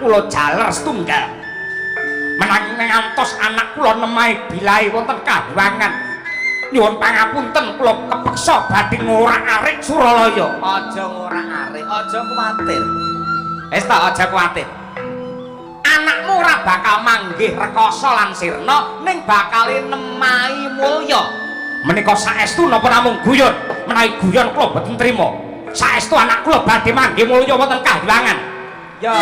anak kula jaler setunggal. Menawi ngantos anak kula nemahi bilahe wonten kahyangan. Nyuwun pangapunten kula kepeksa badhe ngorak-arik Suralaya. Aja ngorak-arik, aja kuwatir. Wis ta, aja kuwatir. Anakmu ora bakal manggih rekoso lan sirna, ning bakal nemahi mulya. Menika saestu napa namung guyon? Menawi guyon kula mboten trima. Saestu anak kula badhe manggih mulya wonten kahyangan. Ya.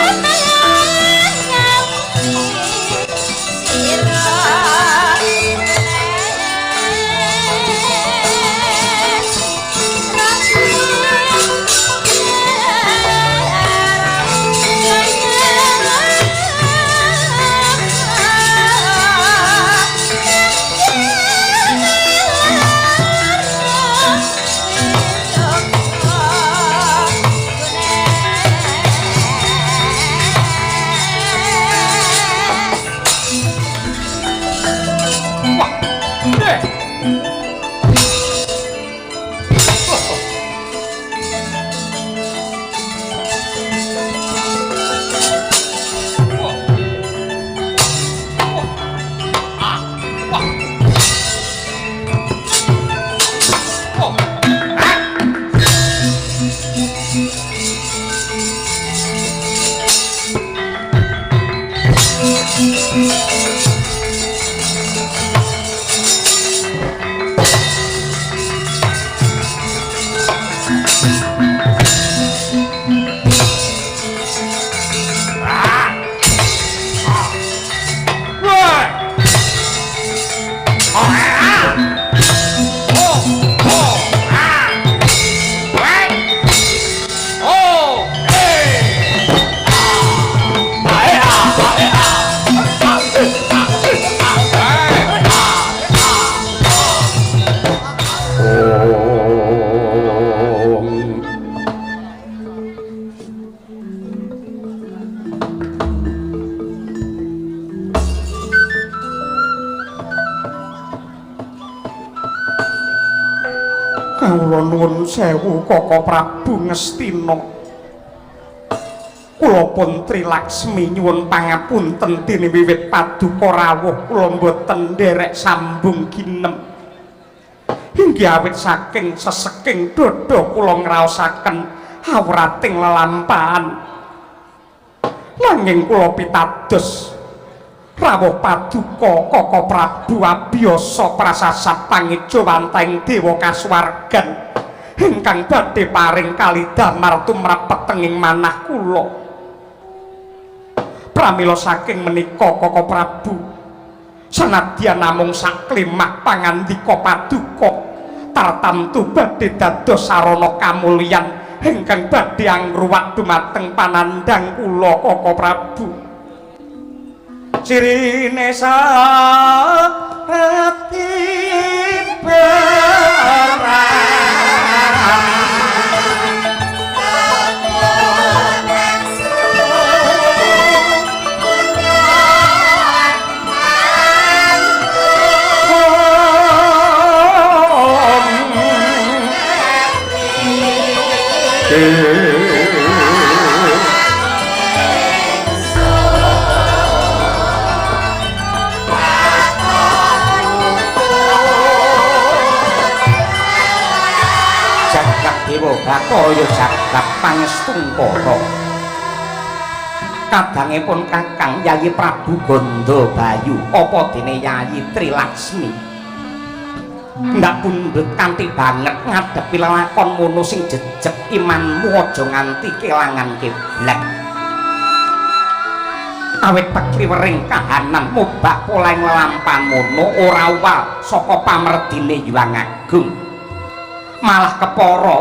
Wah. Nggih. Wah. Wah. Ah. Wah. Wah. Ah. Ah. Ah. Wah. Oh, ah. Oh, oh, ah. Wah. Oh, eh. Ah. Eh, ah, eh, ah. Ah, eh, ah, eh, ah, eh, ah. Om. Kawula nuwun sewu Kaka Prabu Ngastina. Kula pun Trilaksmi nyuwun pangapunten dene wiwit paduka rawuh kula mboten nderek sambung ginem. Inggih awit saking seseking dada kula ngraosaken awrating lelampahan. Nanging kula pitados rawuh paduka Kaka Prabu abiyasa prasasat pangejawantahing dewa kasuwargan ingkang badhe paring kalidamar tumrap petenging manah kula. Pramila saking menika Kaka Prabu sanadyan namung saklemah pangandika paduka tartamtu badhe dados sarana kamulyan ingkang badhe angruwat dumateng panandhang kula Kaka Prabu. Sirine sarati perang. Jagat Dewa Bathara ya jagat pangestungkara. Kadangipun Kakang Yayi Prabu Gandha Bayu apa dene Yayi Trilaksmi ndak pundhut kanthi banget ngadepi lelakon mono sing jejeg imanmu aja nganti kelangan kiblat. Awit pekliwering kahanan mubah polaing lelampahan mono ora uwal saka pamerdine Hyang Agung. Malah kepara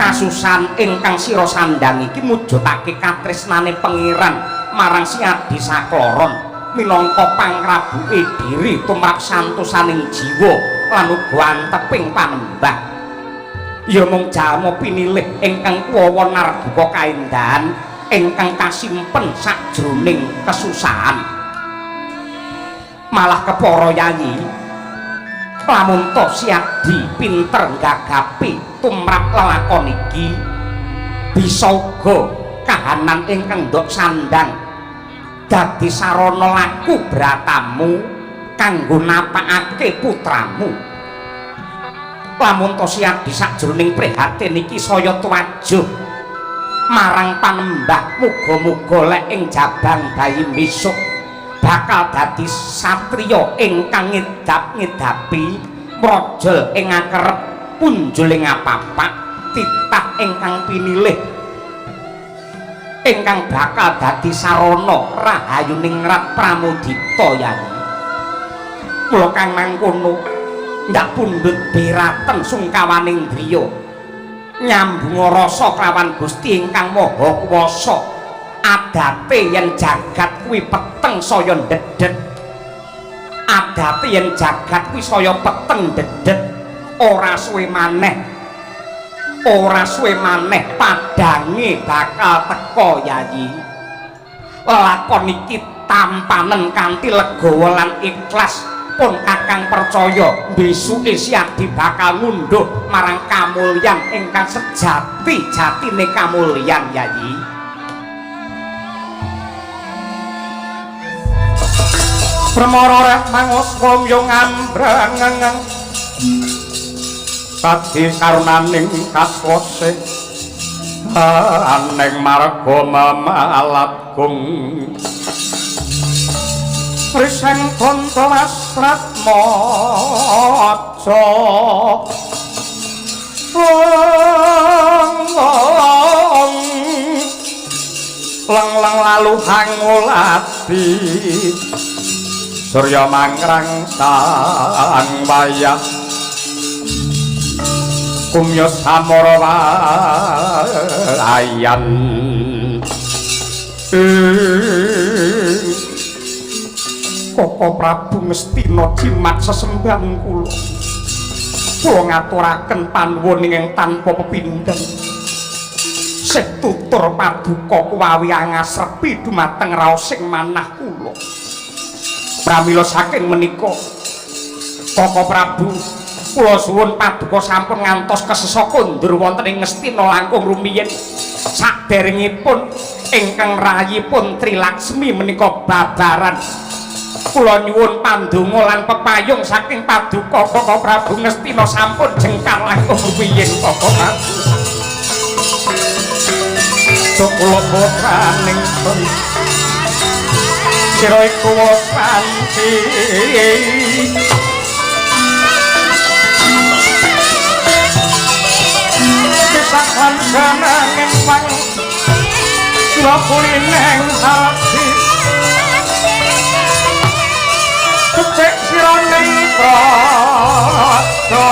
kasusan ingkang sira sandhang iki mujudake katresnane pangeran marang si Adi Sakloron minangka pangrabuke diri tumrap santosaning jiwa lan uga anteping panembah. Ya mung jalma pinilih ingkang kuwawa narbuka kaendahan ingkang kasimpen sakjroning kesusahan. Malah kepara yayi lamun to si Adi pinter nggagapi tumrap lelakon iki bisa uga kahanan ingkang ndok sandhang dadi sarana laku bratamu kanggo napakake putramu. Lamun to Siadi sajroning prihatin iki saya tuwajuh marang panembah, muga-muga lek ing jabang bayi besok bakal dadi satriya ingkang ngedap-ngedapi mrojol ing akerep punjul ing apapak titah ingkang pinilih ingkang bakal dadi sarana rahayuning rat pramudita. Yayi, kula kang mangkono ndak pundhut beraten sungkawaning driya nyambung rasa klawan Gusti ingkang Maha Kuwasa. Adate yen jagat kuwi peteng saya ndedhet, adate yen jagat kuwi saya peteng ndedhet, ora suwe maneh, ora suwe maneh padange bakal teka. Yayi, lelakon iki tampanen kanthi legawa lan ikhlas, pun kakang percaya besuke Siadi bakal ngunduh marang kamulyan ingkang sejati jatine kamulyan. Yayi, Permara rek mangus wong yo ngambreng padi karunaning kaswase aneng marga memalat gung riseng konto asrat maca leng-leng lalu hangulati surya mangrang sang wayah kumya samara wayan. Koko Prabu Ngastina jimat sesembahan kula, kula ngaturaken panuwun ingkang tanpa pepindhan. Sih tutur paduka kuwawi angasrepi dumateng raosing manah kula. Pramila saking menika Koko Prabu, kula suwun paduka sampun ngantos kesesa kondur wonten ing Ngastina langkung rumiyin saderengipun ingkang rayipun Trilaksmi menika babaran. Kula nyuwun pandonga lan pepayung saking paduka Koko Prabu Ngastina sampun jengkar langkung rumiyin. Koko Prabu, kula putraning sira iku kanthi pisahan senenging wang kula kulineng hati becik sira ning praja.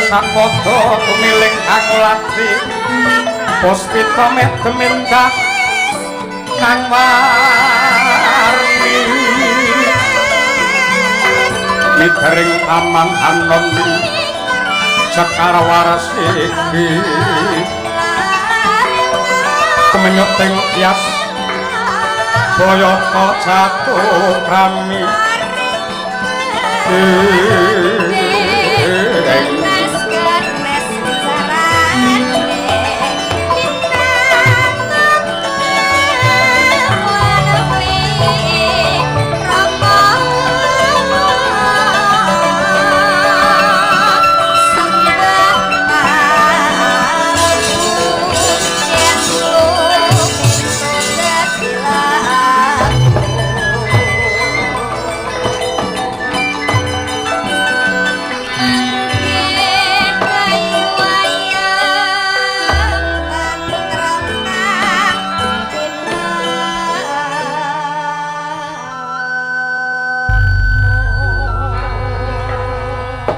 Sampodho tumiling angulati puspita medemindha kang warni midering taman anom sekar waras iki kemenyut ing tias boyoko jatuh krami.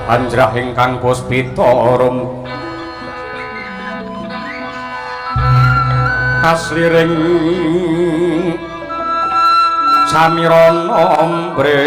Panjrah ingkang puspita rum kasliring samirana ombre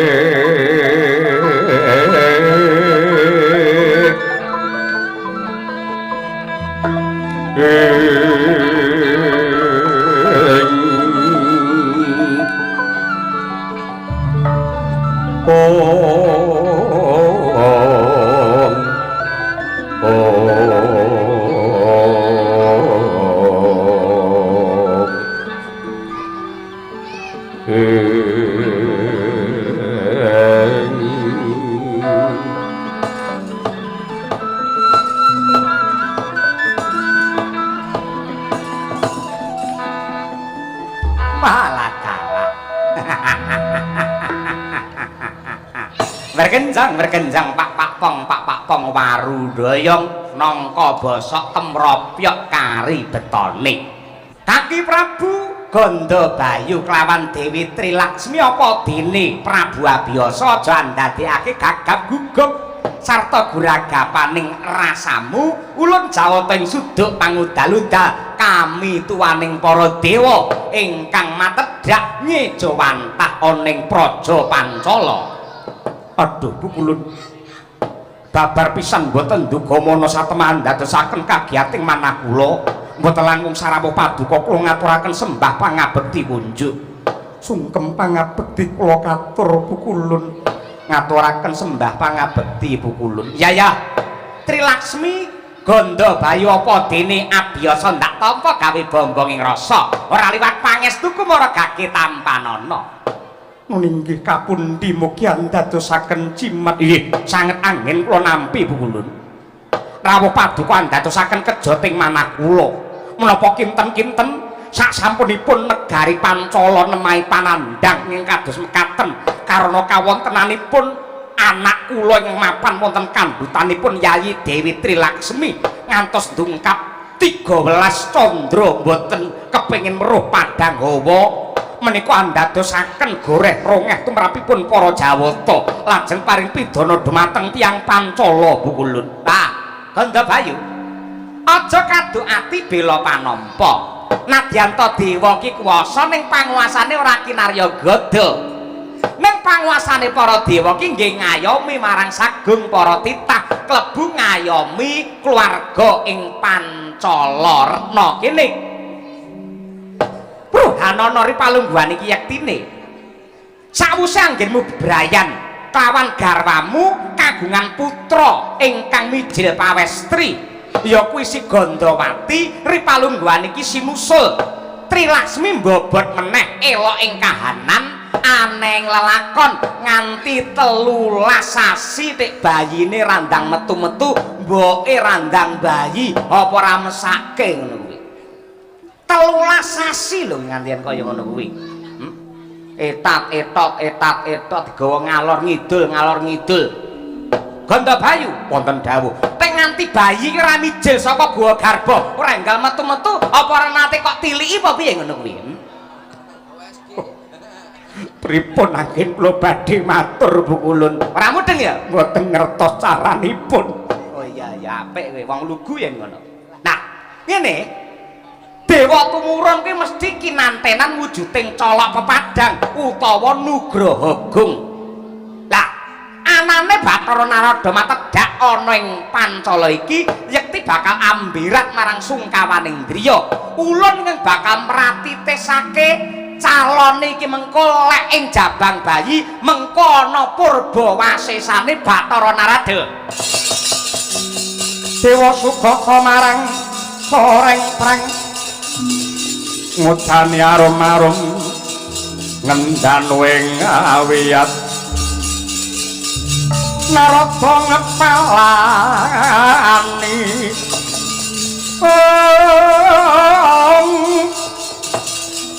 Berkenjang berkenjang pak pak pong pak pak pong waru doyong nangka bosok temropyok kari betone. Kaki Prabu Ganda Bayu kelawan Dewi Trilaksmi apa dene Prabu Abiyasa aja ndadekake gagap gugup sarta guragapaning rasamu ulun jawata ing suduk pangudal-udal kami tuwaning para dewa ingkang matedhak nyejawantah ana ing praja Pancala. Aduh pukulun babar pisan mboten duga mana satemahan ndadosaken kagiyating manah kula mboten langkung sarawuh paduka kula ngaturaken sembah pangabekti kunjuk. Sungkem pangabekti kula katur pukulun ngaturaken sembah pangabekti pukulun. Ya ya Trilaksmi Ganda Bayu apa dene abiyasa ndak tampa gawe bombong ing rasa ora liwat pangestuku maragake tampanana. Nggih kapundi mugi andadosaken cimat. Nggih sanget anggen kula nampi pukulun. Rawuh paduka andadosaken kejoting manah kula. Menapa kinten-kinten sasampunipun negari Pancala nemahi panandhang ing kados mekaten karana kawontenanipun anak kula ing mapan wonten kandhutanipun Yayi Dewi Trilaksmi ngantos ndungkap 13 candra mboten kepengin meruh padhang hawa menika andadosaken goreh rongeh tumrapipun para Jawata lajeng paring pidana dhumateng tiyang Pancala pukulun. Ah, Ganda Bayu aja kaduk ati bela panampa. Nadyanta dewa ki kuwasa ning panguasane ora kinarya gada. Ning panguasane para dewa ki nggih ngayomi marang sagung para titah klebu ngayomi keluarga ing Pancala Retna kene. Bruhanana ri palungguhan iki yektine. Sawuse anggenmu bebrayan kelawan garwamu kagungan putra ingkang mijil pawestri ya kuwi si Gandawati ri palungguhan iki sinusul Trilaksmi mbobot meneh elok ing kahanan aneh lelakon nganti 13 sasi tik bayine randang metu-metu mboke randang bayi apa ora mesake ngono kuwi. 13 sasi lho ngantian kaya ngono kuwi. Etat etot etat etot digawa ngalor ngidul ngalor ngidul. Ganda Bayu wonten dawuh tek nganti bayi ki ora mijil saka gua garba ora enggal metu-metu apa ora nate kok tiliki apa piye ngono kuwi. Pripun anggen kula badhe matur pukulun? Ora mudeng ya? Mboten ngertos caranipun. Oh iya ya apik kowe wong lugu yen ngono. Nah, ngene Dewa tumurun kuwi mesti kinantenan wujuding colok pepadang utawa nugraha gung. Lah, anane Bathara Narada matedhak ana ing Pancala iki yekti bakal ambirat marang sungkawaning driya. Ulun ingkang bakal mratitesake calone iki mengko lek ing jabang bayi mengko ana purba wasesane Bathara Narada. Dewa sugata marang soreng prang ngudani arum-arum ngendan wing awiyat Narada ngepalani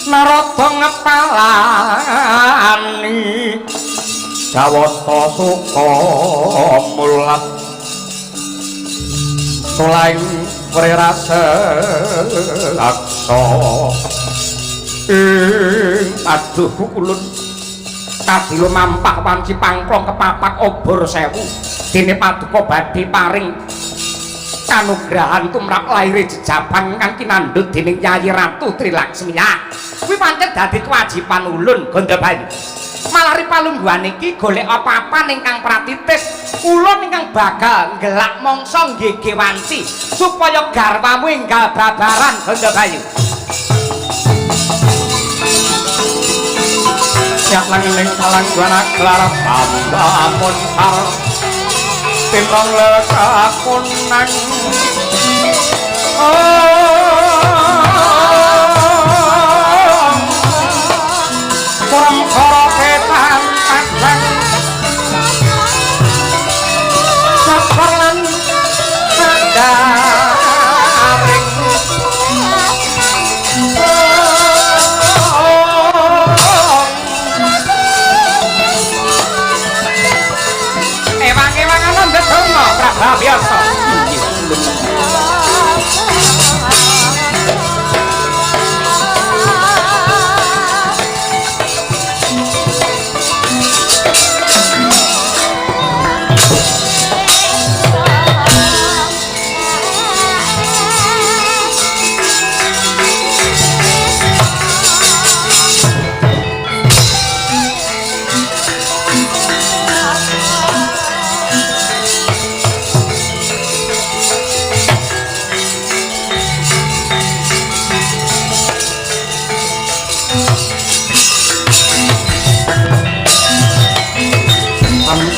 Narada ngepalani Jawata suka mulat sulaing wrirase laksa ing aduh kulun kadilo mampah wanci pangklong kepapak obor sewu Dene paduka badhe paring kanugrahan tumrap laire jejabang kang kinandhut dening Yayi Ratu Trilaksmi. Kuwi pancen dadi kewajiban ulun Gandabayu. Malah ri palungguhan iki golek apa-apa ingkang pratitis, ulun ingkang bakal nggelak mangsa nggege wanci supaya garwamu enggal babaran Gandabayu. Yak langing kalangguan aklar bambamun sar timrong lekakunang kurang soro ketan padang sosor lan sadaring Ewang-ewangan ndedonga Prabhavyasa.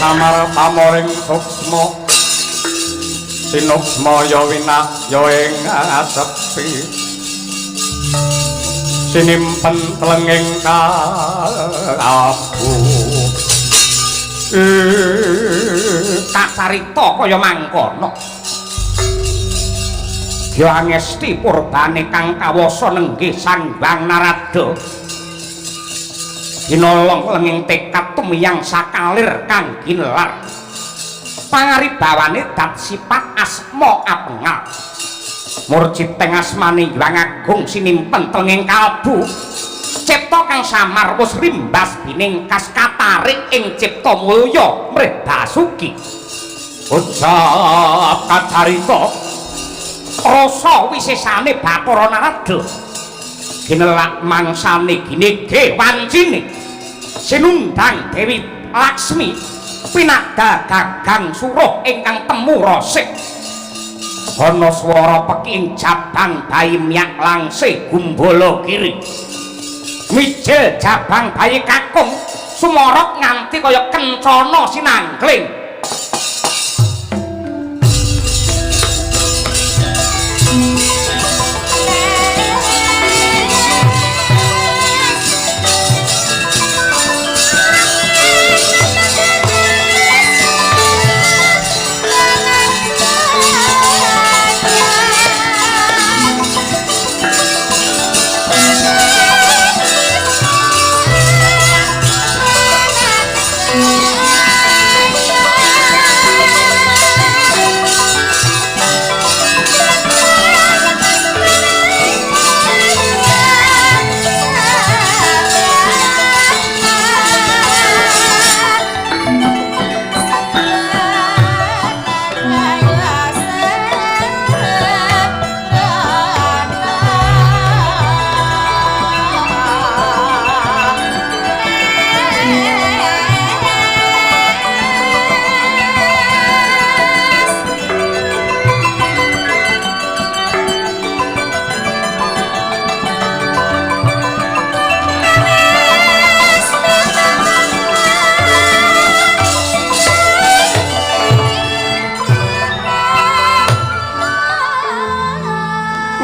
Samar pamoring suksma sinuksma ya winak ya ing asepi sinimpen tlenging kalbu Kacarita kaya mangkono. Ya angesti purbane kang kawasa nenggih Sang Hyang Narada. Ginolong lenging tekad tumiyang sakalir kang ginelar. Pangaribawane dat sipat asma apengal. Murciteng asmane Hyang Agung sinimpen tenging kalbu. Cipta kang samar wis rimbas biningkas katarik ing cipta mulya mrih basuki. Ucap kacarita rasa wisesane Bathara Narada. Ginelak mangsane ginege wancine sinundang Dewi Laksmi pinada gagang suruh ingkang temu rasik. Ana swara peki ing jabang bayi miyak langse gumbala kiri. Mijil jabang bayi kakung sumorot nganti kaya kencana sinangkling.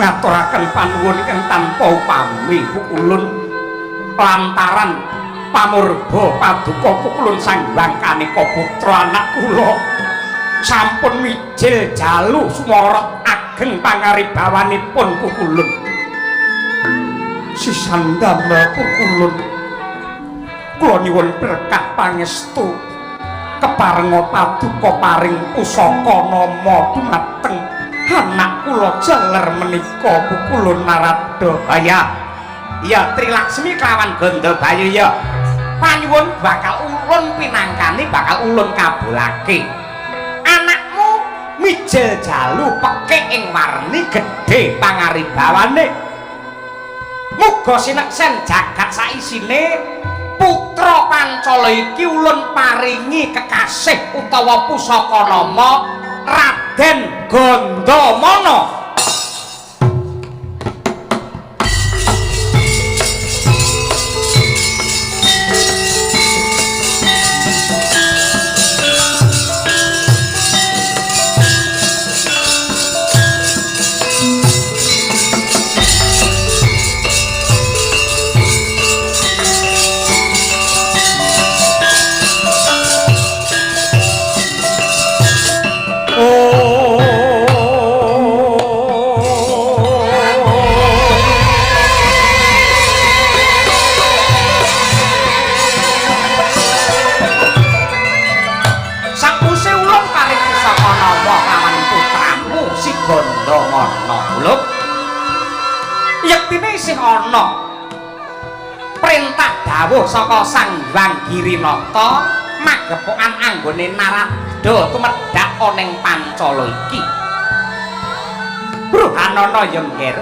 Ngaturaken panuwun ingkang tanpa upami pukulun lantaran pamurba paduka pukulun Sang Hyang Kaneka putra anak kula sampun mijil jalu sumorot ageng pangaribawanipun pukulun. Sisan damel pukulun kula nyuwun berkah pangestu keparenga paduka paring pusaka nama dumateng anak kula jaler menika pukulun Narada. Ya, ya Trilaksmi kelawan Gandabayu ya. Panyuwun bakal ulun pinangkani, bakal ulun kabulake. Mijil jalu pekik ing warni gedhe pangaribawane. Muga sineksen jagat saisine putra Pancala iki ulun paringi kekasih utawa pusaka nama Raden Gandamana. Sakwise ulun paring pusaka nama lawan putramu si Gandamana. Lho. Yektine isih ana perintah dawuh saka Sang Hyang Girinata magepokan anggone Narada tumedhak ana ing Pancala iki. Bruhanana ya ngger.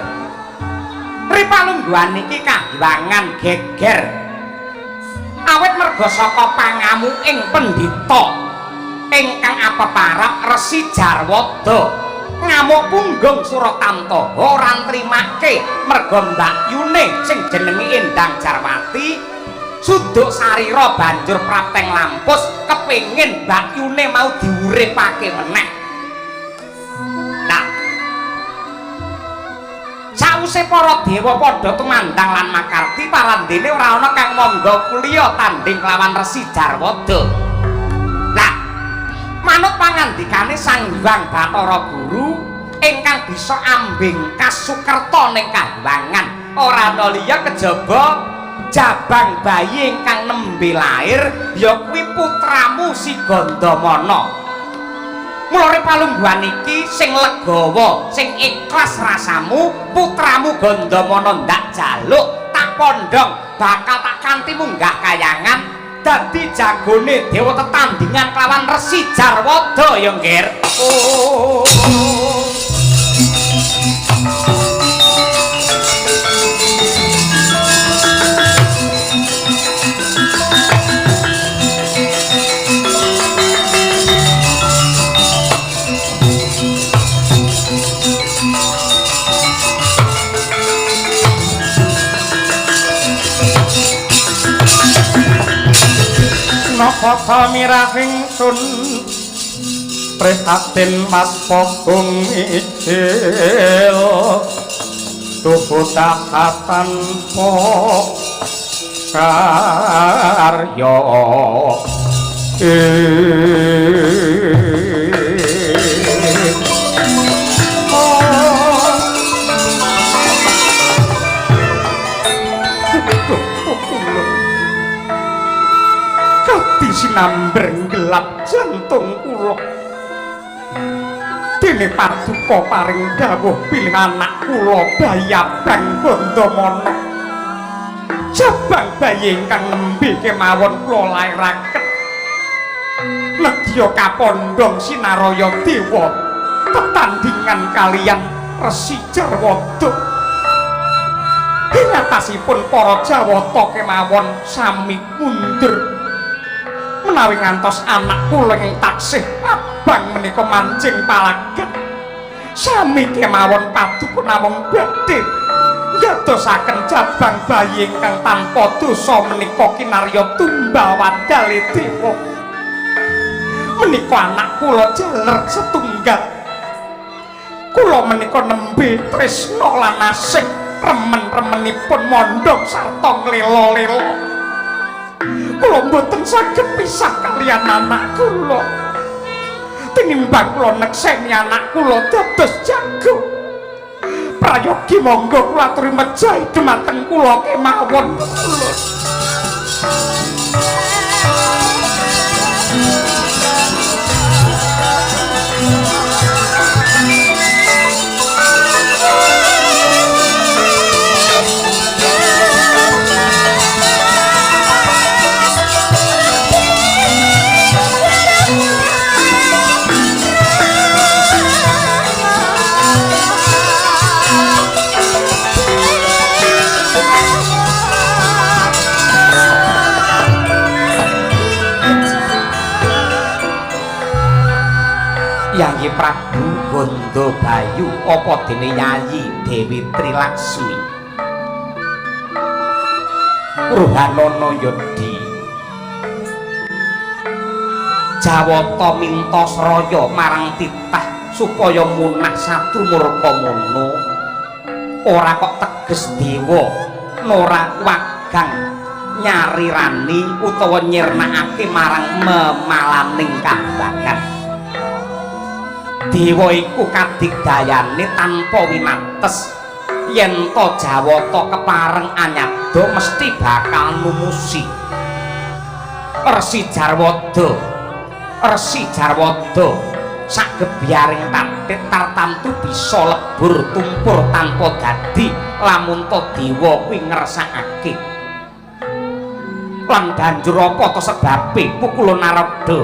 Ripalungguhan iki kahyangan geger. Awit merga saka pangamuking pendhita ingkang apeparap Resi Jarwada ngamuk punggung Suratantaha ora nrimake merga mbakyune sing jenenge Endang Jarwati suduk sarira banjur prapteng lampus kepengin mbakyune mau diuripake meneh. Nah, sawise para dewa padha tumandang lan makarti parandene ora ana kang mangga kuliya tandhing lawan Resi Jarwada. Lah, manut pangandikane Sang Hyang Bathara Guru ingkang bisa ambingkas sukerta ning kahyangan ora ana liya kejaba jabang bayi ingkang nembe lair ya kuwi putramu si Gandamana. Mula palungguhan iki sing legawa, sing ikhlas rasamu, putramu Gandamana ndak jaluk, tak pondhong, bakal tak kanthi munggah kayangan dadi jagone dewa tetandingan kelawan Resi Jarwada ya ngger. Oh. Napa mirah ingsun prihatin Mas Pogung ijil tubuh tahatan po karya sinambreng gelap jantung kula dene paduka paring dawuh bilih anak kula bayi abang Gandamana jabang bayi ingkang nembe kemawon kula lairaken nedya kapondhong sinaraya dewa tetandingan kaliyan Resi Jarwada. Ing atasipun para Jawata kemawon sami mundur menawi ngantos anak kula ing taksih abang menika mancing palagan sami kemawon paduka namung badhe ndadosaken jabang bayi ingkang tanpa dosa menika kinarya tumbal wadale dewa. Menika anak kula jaler setunggal, kula menika nembe tresna lan asih remen-remenipun mondhong sarta nglela-lela. Kula mboten saged pisah kaliyan anak kula. Tinimbang kula nekseni anak kula dados jago. Prayogi monggo kula aturi mejahi dumateng kula kemawon kula. Prabu Gandabayu apa dene Yayi Dewi Trilaksmi. Ruhanana Yadi Jawata minta sraya marang titah supaya munah satru murka mono. Ora kok teges dewa nora wagang nyarirani utawa nyirnakake marang memalaning kambangan. Dewa iku kadigdayane tanpa winates. Yen to Jawata kepareng anyada mesti bakal numusi. Resi Jarwada, Resi Jarwada sagebyaring tatit tartamtu bisa lebur tumpur tanpa dadi lamun to dewa kuwi ngersakake. Lan banjur apa to sebabe Pukula Narada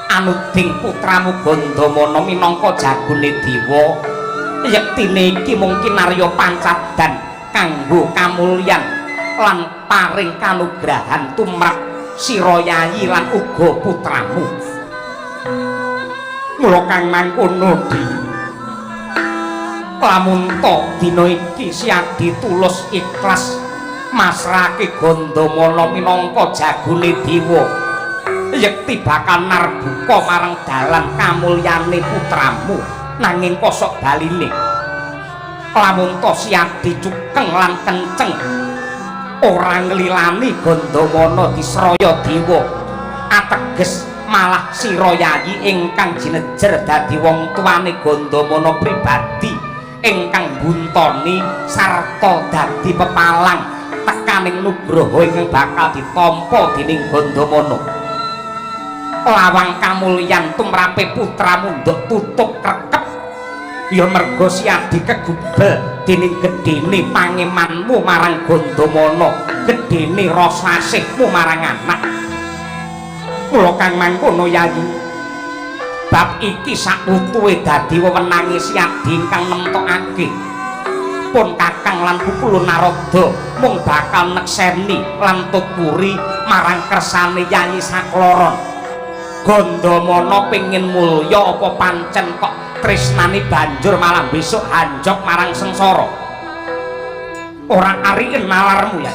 anuding putramu Gandamana minangka jagone dewa? Yektine iki mung kinarya pancadan kanggo kamulyan lan paring kanugrahan tumrap sira yayi lan uga putramu. Mula kang mangkono di lamun to dina iki Siadi tulus ikhlas masrahake Gandamana minangka jagone dewa, yekti bakal narbuka marang dalan kamulyane putramu. Nanging kosok baline lamun to Siadi cukeng lan kenceng ora nglilani Gandamana disraya dewa, ateges malah sira yayi ingkang jinejer dadi wong tuane Gandamana pribadi ingkang buntoni sarta dadi pepalang tekaning nugroho ingkang bakal ditampa dening Gandamana. Lawang kamulyan tumrape putramu nduk tutup krekep ya merga Siadi kegubel dening gedene pangemanmu marang Gandamana, gedene rasa asihmu marang anak. Mula kang mangkono yayi, bab iki sakutuhe dadi wewenange Siadi ingkang nemtokake. Pun Kakang lan Pukula Narada mung bakal nekseni lan tuturi marang kersane Yayi Sakloron. Gandamana pengin mulya apa pancen kok tresnane banjur malah besok hanjok marang sengsara. Ora ariken nalarmu ya.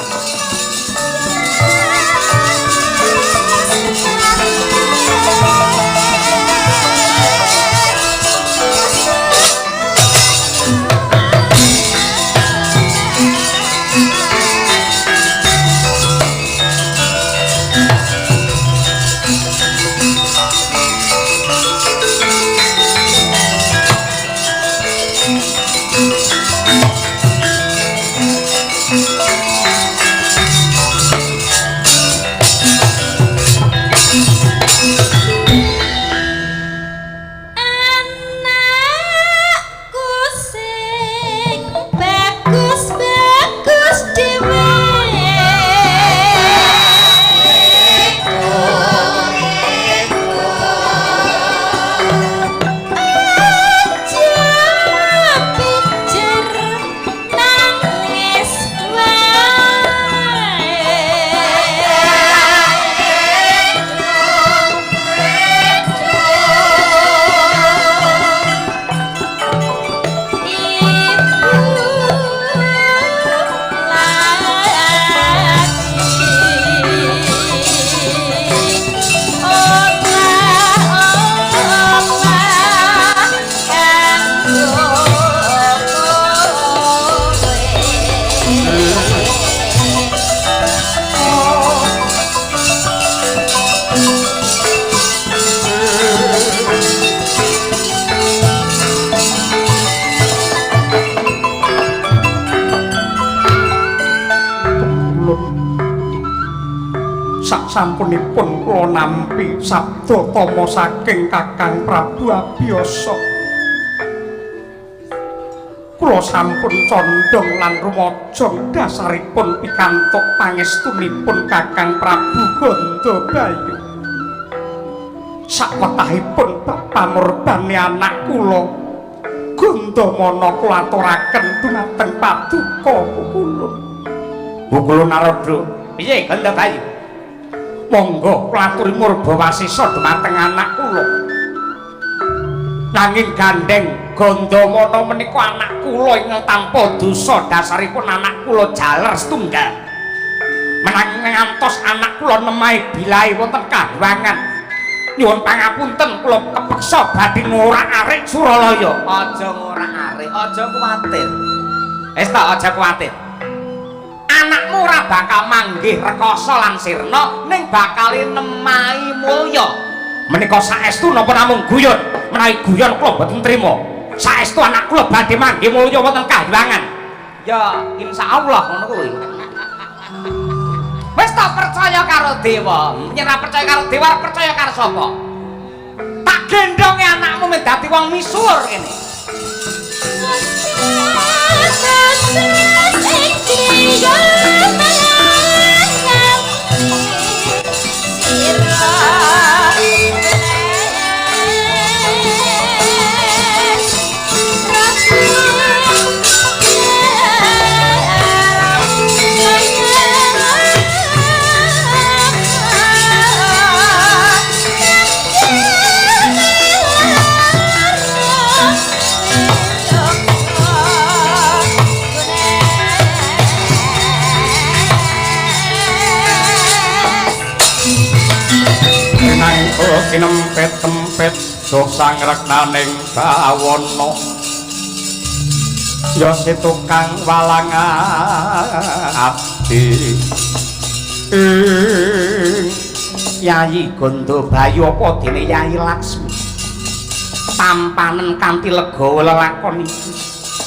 Sampunipun kula nampi sabda tama saking Kakang Prabu Abiyasa. Kula sampun condong lan rumajang dasaripun pikantuk pangestunipun Kakang Prabu Gandabayu. Sakwetahipun bab pamurbane anak kula Gandamana kula aturaken dumateng paduka kula. Kula Narada, piye Gandabayu? Monggo kula aturi murba wasesa dumateng anak kula. Nanging gandeng Gandamana menika anak kula ingkang tanpa dosa, dasaripun anak kula jaler setunggal. Menanging ngantos anak kula nemahi bilahe wonten kahyangan. Nyuwun pangapunten kula kepeksa badhe ngorak-arik Suralaya. Aja ngorak-arik, aja kuwatir. Wis ta, aja kuwatir. Anakmu ora bakal manggih rekoso lan sirna, ning bakal nemahi mulya. Menika saestu napa namung guyon? Menawi guyon kula mboten trima. Saestu anak kula badhe manggih mulya wonten kahyangan. Ya, insyaallah ngono kuwi. Wis tak percaya karo dewa. Yen ora percaya karo dewa, ora percaya karo sapa? Tak gendhonge anakmu men dadi wong misuwur kene. Kinempet-tempet doh sangreknaning bawana ya si tukang walang abdi. Yayi Gandabayu apa dene Yayi Laksmi tampanen kanthi legawa lelakon iki.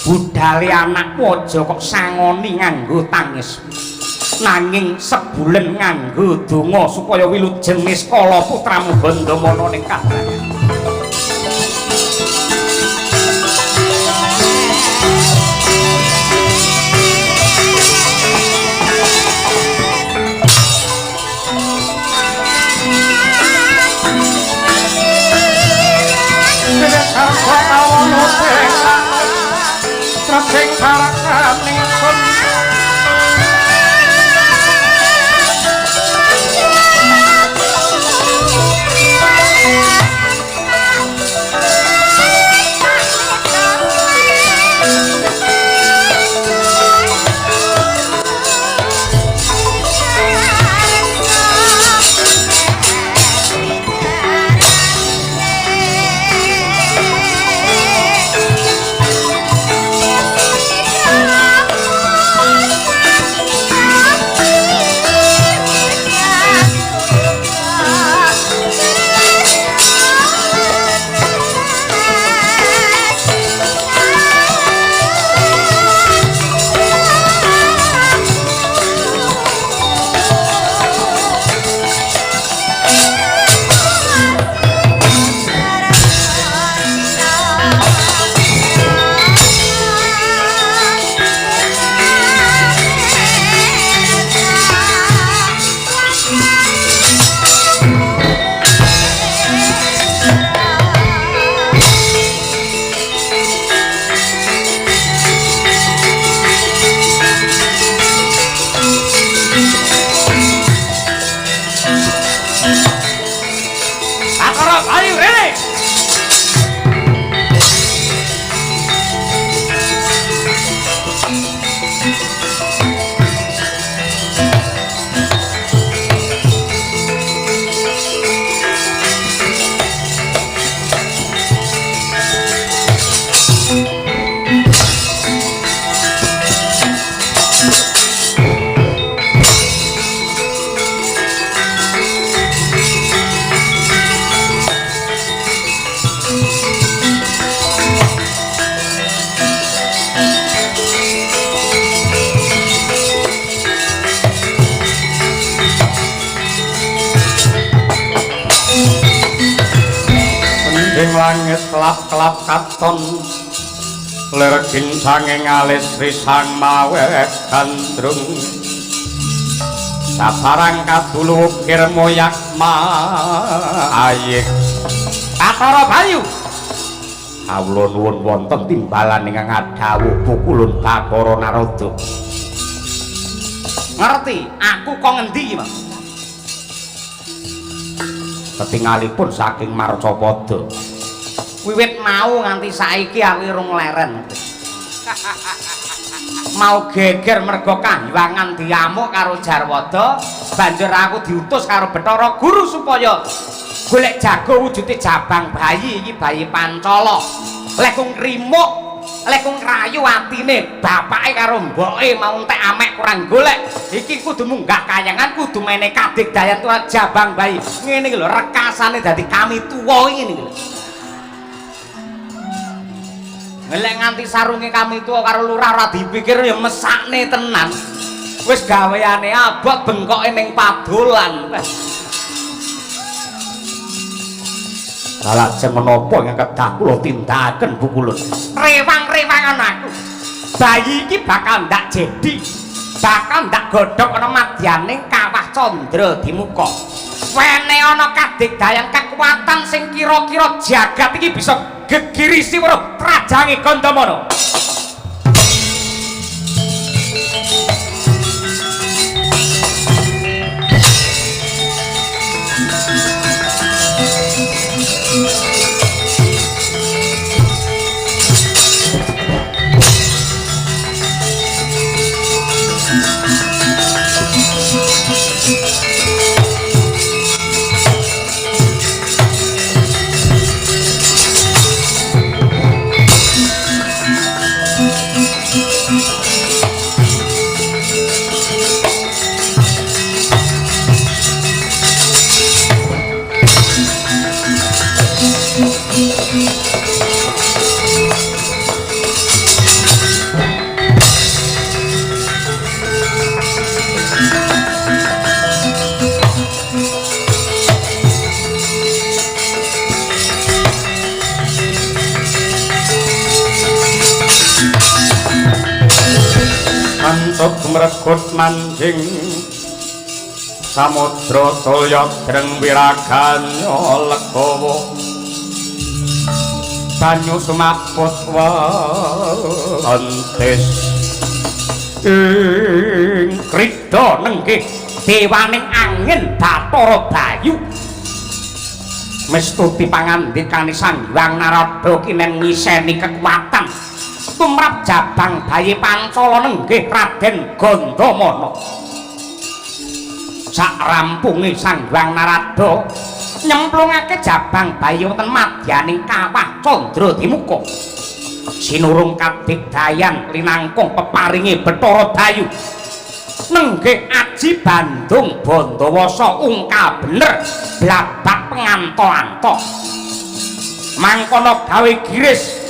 Budale anakmu aja kok sangoni nganggo tangis, nanging sebulen nganggo donga supaya wilujeng niskala putramu Gandamana ning kahyangan. Sing parakaning sun. Langit kelap-kelap katon lir gincange ngalis risang maweh gandrung sabarang kadulu ukir moyak mayik. Bathara Bayu, kawula nuwun wonten timbalan ingkang adhawuh pukulun Bathara Narada. Ngerti aku kok ngendi iki, Mas? Ketingalipun saking Marcapada. Wiwit mau nganti saiki aku urung leren. Mau geger mergo kahyangan diamuk karo Jarwada, banjur aku diutus karo Bathara Guru supaya golek jago wujude jabang bayi iki bayi Pancala. Lek kung rimuk, lek kung rayu atine bapake karo mboke mau entek amek kurang golek. Iki kudu munggah kayangan, kudu mene kadigdayan tuwa jabang bayi. Ngene iki lho rekasane dadi kami tuwa ngene iki lho. Ngelek nganti sarunge kami tuwa karo lurah ora dipikir ya mesakne tenan. Wis gaweane abot bengkoke ning padolan. Lajeng menapa ingkang kedah kula tindakaken Bu Kulun? Rewang-rewangan aku. Bayi iki bakal ndak jedi. Bakal ndak godhog ana madyaning Kawah Candra Dimuka. Wene ana kadigdayan kekuatan sing kira-kira jagat iki bisa gegirisi weruh trajange Gandamana. Mantuk gumregut manjing samudra toya dreng wiraganya legawa banyu sumaput wentis ing krida nenggih dewaning angin Bathara Bayu mestuti pangandikane Sang Hyang Narada kinen ngiseni kekuatan tumrap jabang bayi Pancala nenggih Raden Gandamana. Sak rampunge Sang Hyang Narada nyemplungake jabang bayi wonten madyaning Kawah Candra Dimuka. Sinurung kadigdayan linangkung peparinge Bathara Bayu nenggih aji Bandung Bandawasa ungkal bener blabak penganto-anto. Mangkono gawe giris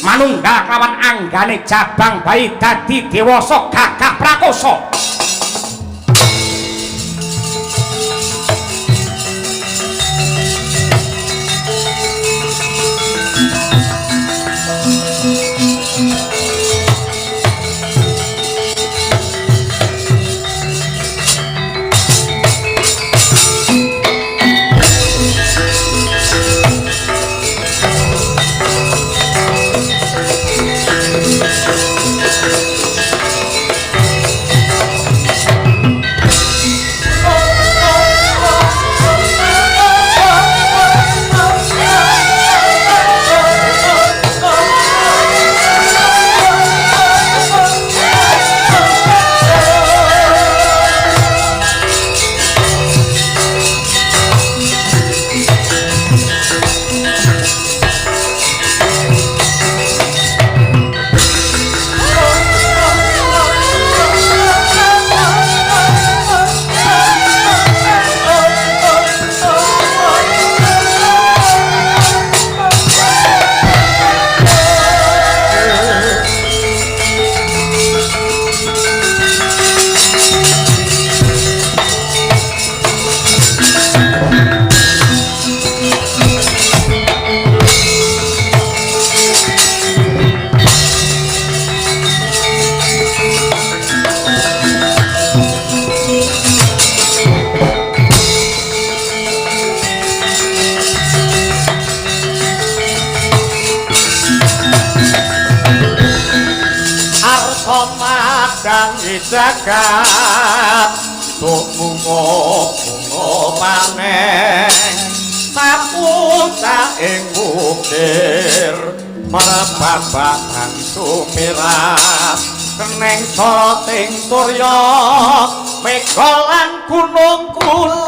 manunggal kawan anggane jabang bayi dadi dewasa gagah prakosa. Jagat buk mungo mungo maneng Sapuca ing ukir marababak bangsu miras keneng soroting surya mega lan gunung kulon.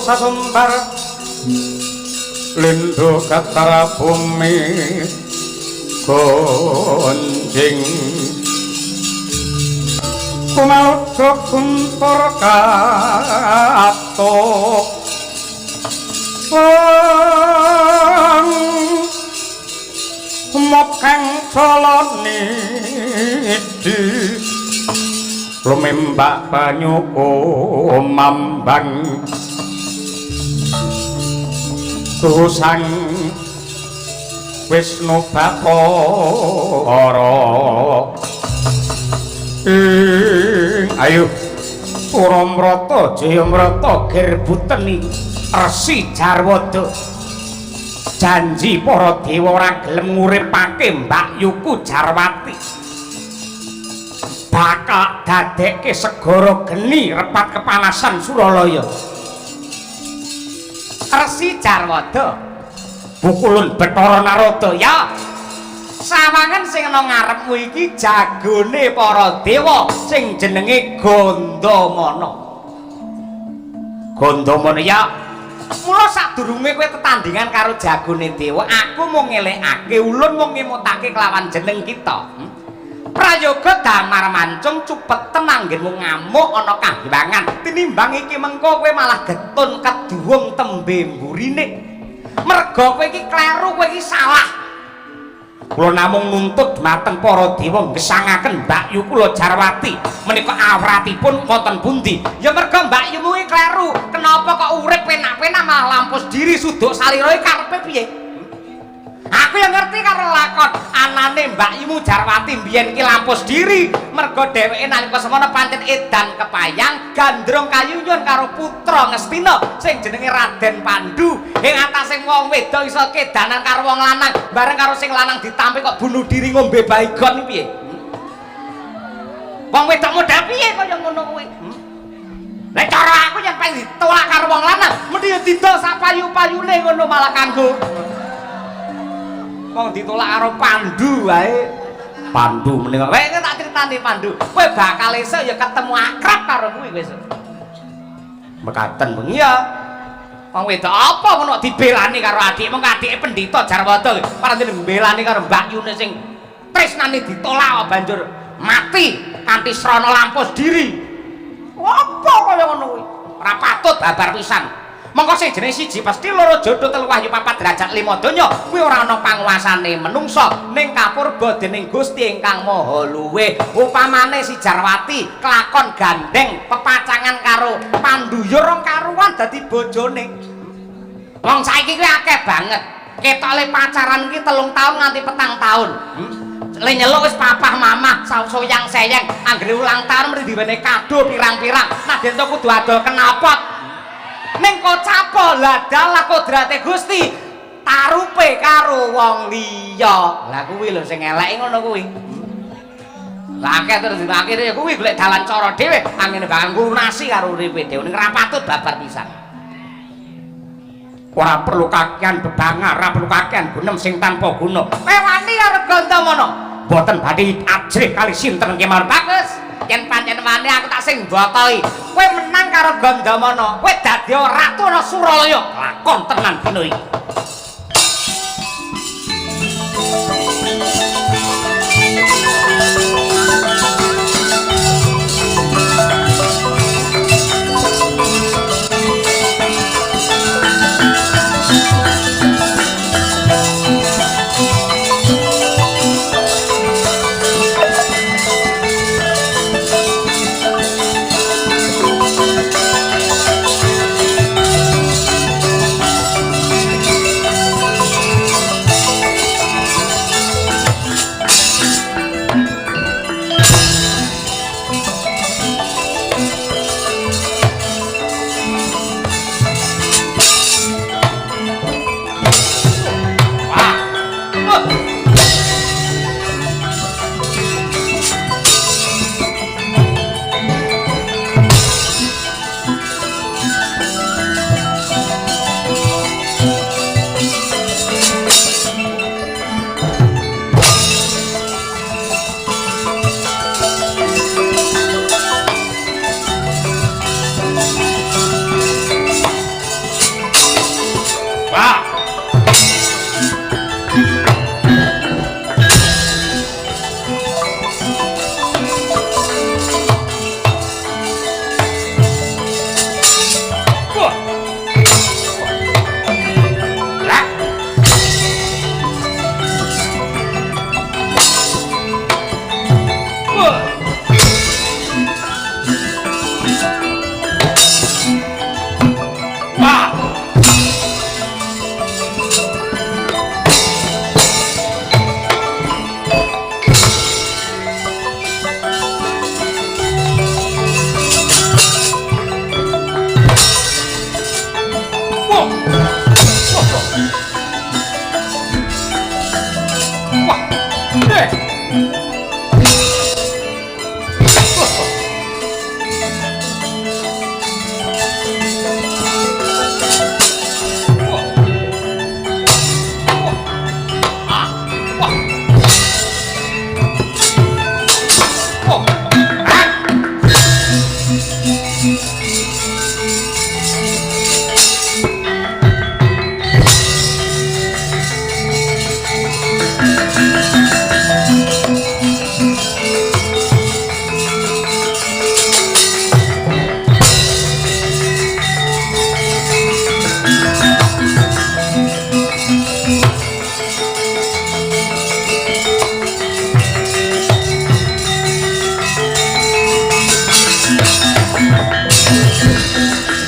Sasumbar lindu katara bumi gonjing kumauca guntur katuk mokeng colonidi lumembak banyu kumambang Sang Wisnu Bathara ing ayo Suramrata Jayamrata gerbuteni Resi Jarwada janji para dewa ora gelem nguripake Mbakyuku Jarwati bakal dadekke segara geni repat kepanasan Suralaya. Resi Jarwada bukulun Bathara Narada ya sawangan sing ana ngarepmu iki jagone para dewa sing jenenge Gandamana. Gandamana ya mula sadurunge kowe tetandingan karo jagone dewa aku mung ngelekake ulun mung ngemutake kelawan jeneng kita. Prayoga damar mancung cupeten anggenmu ngamuk ana kahyangan tinimbang iki mengko kowe malah getun keduwung tembe mburine merga kowe iki kleru kowe iki salah. Kula namung nuntut dhumateng para dewa nggesangaken Mbakyu kula Jarwati menika awratipun wonten pundi ya merga mbakyumu iki kleru kenapa kok urip penak-penak malah lampus diri suduk salira iki karepe piye? Aku yang ngerti karo lakon anane Mbakyumu Jarwati mbiyen ki lampus diri merga dheweke nalika semono pancen edan kepayang gandrung kayunyun karo putra Ngastina sing jenenge Raden Pandu ing atase wong wedok iso kedanan karo wong lanang bareng karo sing lanang ditampi kok bunuh diri ngombe baygon piye? Wong wedok modal piye kaya ngono kuwi? Lah cara aku yen pengen ditolak karo wong lanang mesti ya didol sak payu-payune ngono malah kanggo wong ditolak karo Pandu wae. Pandu menika kowe tak critani Pandu kowe bakal esuk ya ketemu akrab karo kuwi besok mekaten bengi ya wong wedok apa ngono dibelani karo adike mung adike pendhita Jarwada parane mbelani karo mbakyune sing tresnane ditolak banjur mati kanthi srana lampus diri apa kaya ngono kuwi ora patut babar pisan. Mongko sing jenenge siji pasti loro jodoh telu wahyu papat derajat lima donya kuwi ora ana panguasane menungsa ning kapurba dening Gusti ingkang Maha Luwih. Upamane si Jarwati kelakon gandeng pepacangan karo Pandu ya rong karuan dadi bojone. Wong saiki kuwi akeh banget. Ketole pacaran iki 3 tahun nganti 4 tahun. Le nyeluk wis papah mamah soyang seyeng anggere ulang tahun mesti diwenehi kado pirang-pirang. Nadyan to kudu adol knalpot. Ning kocapo lah dalah kodrate Gusti tarupe karo wong liya. Lah kuwi lho sing eleke ngono kuwi. Lah akeh terus akhire ya kuwi golek dalan cara dhewe angene bakal nglunasi karo uripe dhewe ning ra patut babar pisan. Ora perlu kakean bebangar, ora perlu kakean gunem sing tanpa guna. Kowe wani karo Gandamana? Mboten badhe ajrih kali sinten kemawon. Bagus. Yen pancen wani aku tak sing mbotoi. Kowe menang karo Gandamana, kowe dadi ratu ana Suralaya. Lakon tenan dina iki.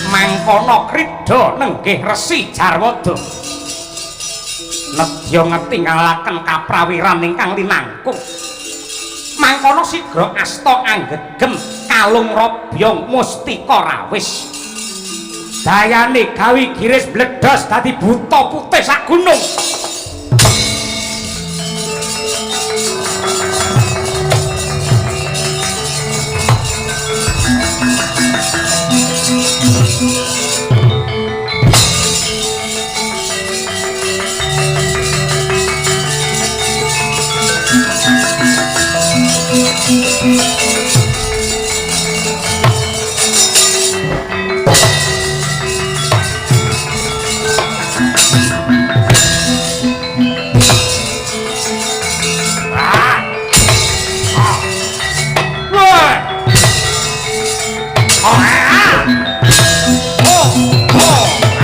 Mangkono krida nenggih Resi Jarwada nedya ngetinggalaken kaprawiran ingkang linangkung. Mangkono sigra asta anggegem kalung robyong mustika rawis. Dayane gawi giris bledhos dadi buta putih sak gunung. Oh, oh.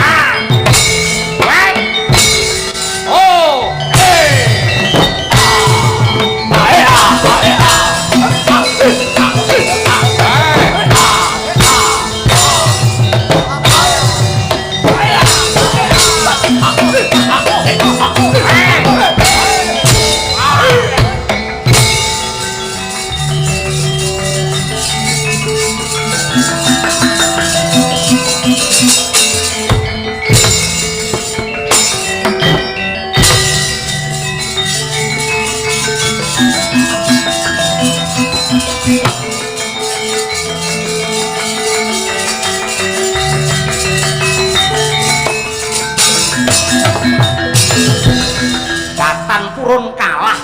Bakalan purun kalah.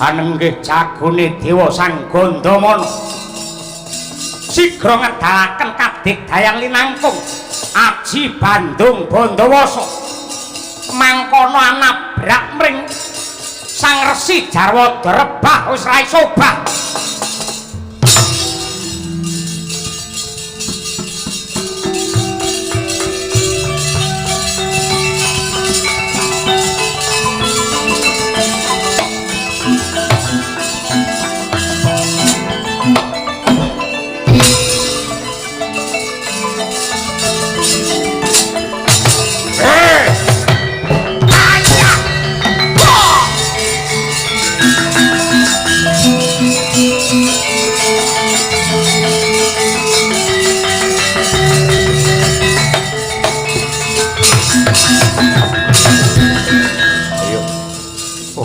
Anenggih jagone dewa Sang Gandamana. Sigra ngedalaken kadigdayan linangkung Aji Bandung Bandawasa. Mangkono anabrak mring Sang Resi Jarwada rebah wis ra iso obah.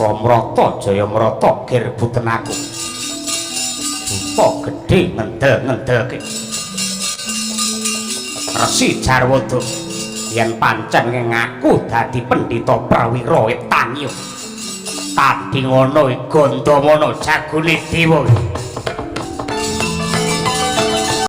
Suramrata Jayamrata gir buten aku. Buta gedhe ngendel-ngendelke. Resi Jarwada yen pancen ngaku dadi pendhita prawira tangi. Tanding ana Gandamana jagone dewa.